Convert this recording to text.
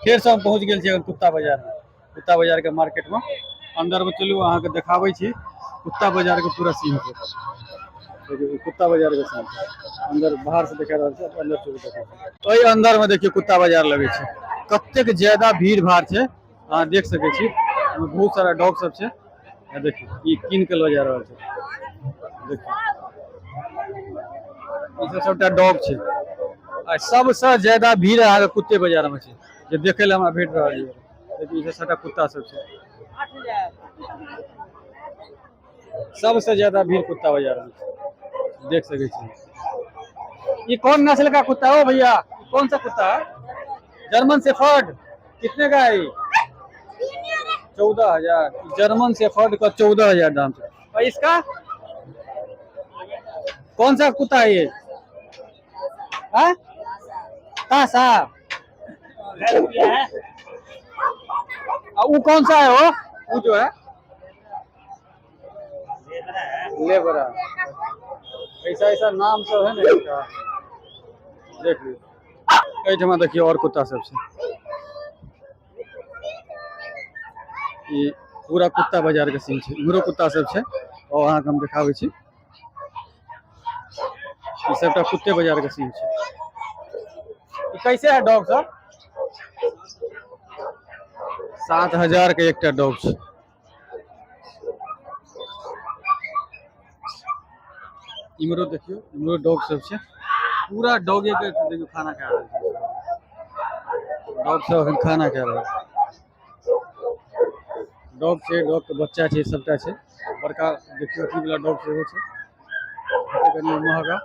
फेरसँ हम पहुँच गेल छी एखन कुत्ता बाजारमे। कुत्ता बाजारके मार्केटमे अन्दरमे चलू, अहाँके देखाबै छी कुत्ता बाजारके पूरा सीन छै। देखियौ, ई कुत्ता बाजारके सीन छै। अन्दर बाहरसँ देखा रहल छै, अन्दर चलू देखै छी। ओहि अन्दरमे देखियौ कुत्ता बाजार लगै छै, कतेक ज्यादा भीड़ भाड़ छै, अहाँ देख सकै छी। एहिमे बहुत सारा डॉग सब छै। आ देखियौ, ई कीन के लऽ जा रहल छै। देखियौ, ई सब सबटा डॉग छै। आ सबसँ ज्यादा भीड़ अहाँके कुत्ते बाजारमे छै, जे देखै लए हमरा भेट रहल यऽ। देखियौ, ई सब सबटा कुत्ता सब छै। सबसे ज्यादा भीड़ कुत्ता बाजार में छै, देख सकै छी। ये कौन नस्ल का कुत्ता है? ओ भैया, कौन सा कुत्ता है? German shepherd. कितने का है ये? 14,000। जर्मन शेफर्ड का 14,000 दाम है। और इसका कौन सा कुत्ता है ये? हाँ, तासा। वो कौन सा है? वो जो है लेबरा। ऐसा ऐसा नाम सब है ना इसका। देख लियो, एहिठमा देखियौ और कुत्ता सब छै। ई पूरा कुत्ता बाजार के सीन छै। इम्हरो कुत्ता सब छै और अहाँके हम देखाबै छी। ई सबटा कुत्ते बाजार के सीन छै। ई कैसे है डॉग सब? 7,000 के एकटा डॉग छै। इम्हरो देखियौ, इम्हरो डॉग सब छै। पूरा डॉगे के देखियौ खाना खा रहल छै। डॉग सब अखन खाना खा रहल छै। डॉग छै, डॉग के बच्चा छै, सबटा छै। बड़का देखियौ अथी वाला डॉग सेहो छै, कनि महगा।